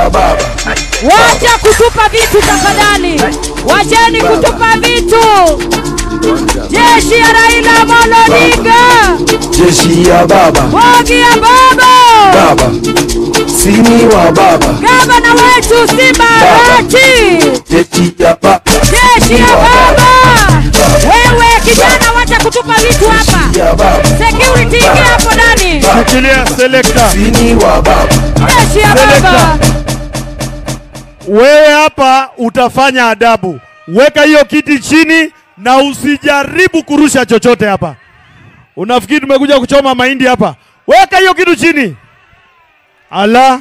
ya baba. Wacha kutupa vitu tafadhali. Wacheni kutupa vitu. Jeshi ya Raila Amolo Odinga. Jeshi ya baba. Bogi ya baba. Baba. Sini wa baba. Gavana wetu Simba Arati. Jeshi ya baba. Jeshi ya baba. Wewe kijana, wacha kutupa vitu hapa. Security ingia hapo ndani. Shikilia selector. Sini wa baba. Jeshi ya baba. Wewe hapa utafanya adabu. Weka hiyo kiti chini na usijaribu kurusha chochote hapa. Unafikiri tumekuja kuchoma mahindi hapa? Weka hiyo kitu chini. Ala.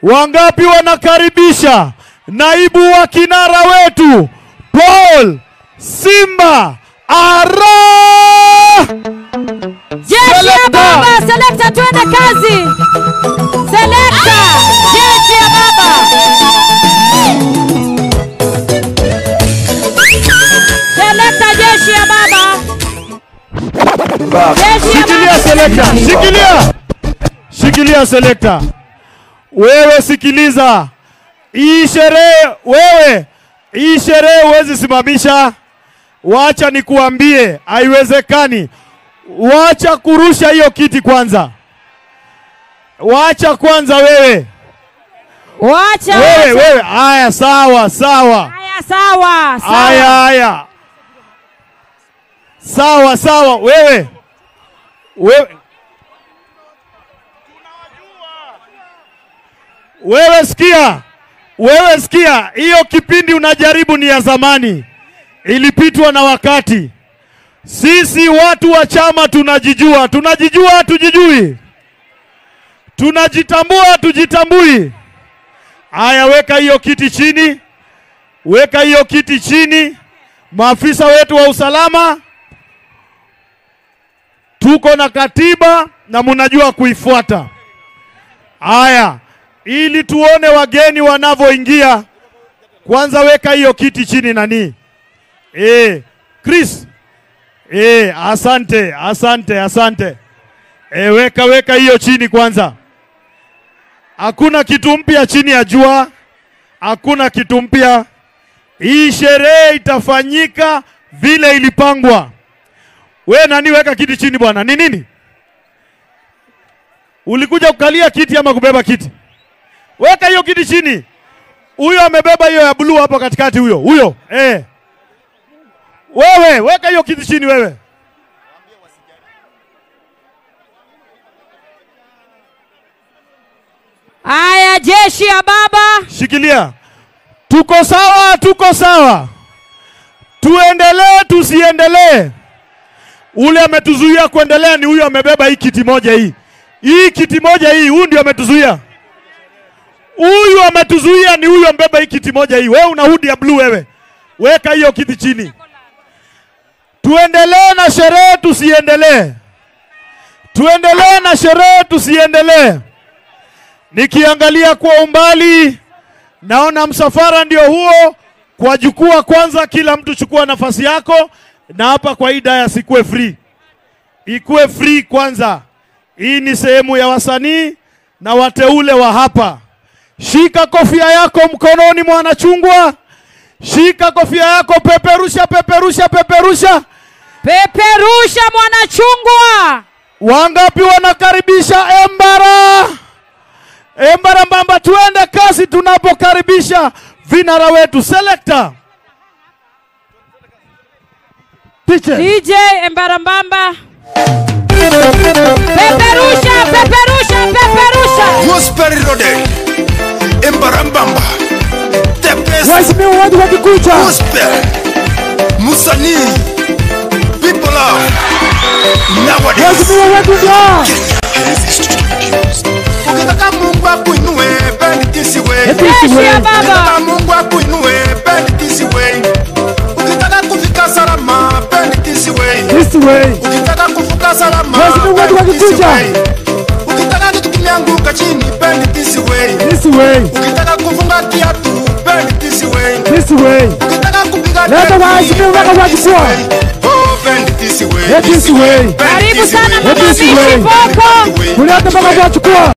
Wangapi wanakaribisha naibu wa kinara wetu Paul Simba Ara? Jeshi ya baba, selector, twende kazi. Selector, jeshi ya baba. Selector, jeshi ya baba. Shikilia selector, shikilia. Shikilia selector. Wewe sikiliza. Hii sherehe wewe, hii sherehe huwezi simamisha. Wacha nikuambie, haiwezekani. Wacha kurusha hiyo kiti kwanza. Wacha kwanza wewe. Wacha. Wewe, wewe. Haya, sawa, sawa. Haya, sawa, sawa. Haya, haya. Sawa, sawa, wewe. Wewe. Wewe sikia. Wewe sikia, hiyo kipindi unajaribu ni ya zamani. Ilipitwa na wakati. Sisi watu wa chama tunajijua. Tunajijua, tujijui. Tunajitambua, tujitambui. Aya, weka hiyo kiti chini. Weka hiyo kiti chini. Maafisa wetu wa usalama, tuko na katiba na mnajua kuifuata. Aya, ili tuone wageni wanavoingia, kwanza weka hiyo kiti chini nani. Chris. Asante, asante, asante. Weka weka hiyo chini kwanza. Hakuna kitu mpya chini ya jua. Hakuna kitu mpya. Hii sherehe itafanyika vile ilipangwa. We nani, weka kiti chini bwana. Ni nini? Ulikuja kukalia kiti ama kubeba kiti? Weka hiyo kiti chini. Huyo amebeba hiyo ya blue hapo katikati huyo. Huyo. Wewe, weka hiyo kiti chini wewe. Aya, jeshi ya baba. Shikilia. Tuko sawa, tuko sawa. Tuendelee, tusiendelee. Ule ametuzuia kuendelea ni huyo amebeba hii kiti moja hii. Hii kiti moja hii, huyu ndio ametuzuia. Huyu ametuzuia ni huyu amebeba hii kiti moja hii. Wewe una hoodie ya blue wewe. Weka hiyo kiti chini. Tuendelee na sherehe, tusiendelee. Tuendelee na sherehe, tusiendelee. Nikiangalia kwa umbali naona msafara ndio huo. Kwa jukwaa kwanza, kila mtu chukua nafasi yako. Na hapa kwa hii daya sikuwe free. Ikuwe free kwanza. Hii ni sehemu ya wasanii na wateule wa hapa. Shika kofia yako mkononi mwanachungwa. Shika kofia yako, peperusha, peperusha, peperusha. Peperusha mwanachungwa. Wangapi wanakaribisha Embara? Embara mbamba, tuende kasi tunapokaribisha vinara wetu. Selector. DJ Embara mbamba. Peperusha, peperusha, peperusha. Gospel Rode. Embara mbamba. The best. Waheshimiwa watu wa Kikucha. Gospel. Musani. People are nowadays. Waheshimiwa watu wa Ukitaka Mungu akuinue, bend this way. Ukitaka Mungu akuinue, bend this way. Ukitaka kufika salama, bend this way. This way. Ukitaka kuvuka salama, bend this way. Ukitaka kitu kimeanguka chini, bend this way. This way. Ukitaka kufunga kiatu, bend this way. This way. Ukitaka kupiga leta waheshimiwa wako wa oh, bend this way. This way. Karibu sana mama Mishi Poko. Kuleta mpaka kwa chukua.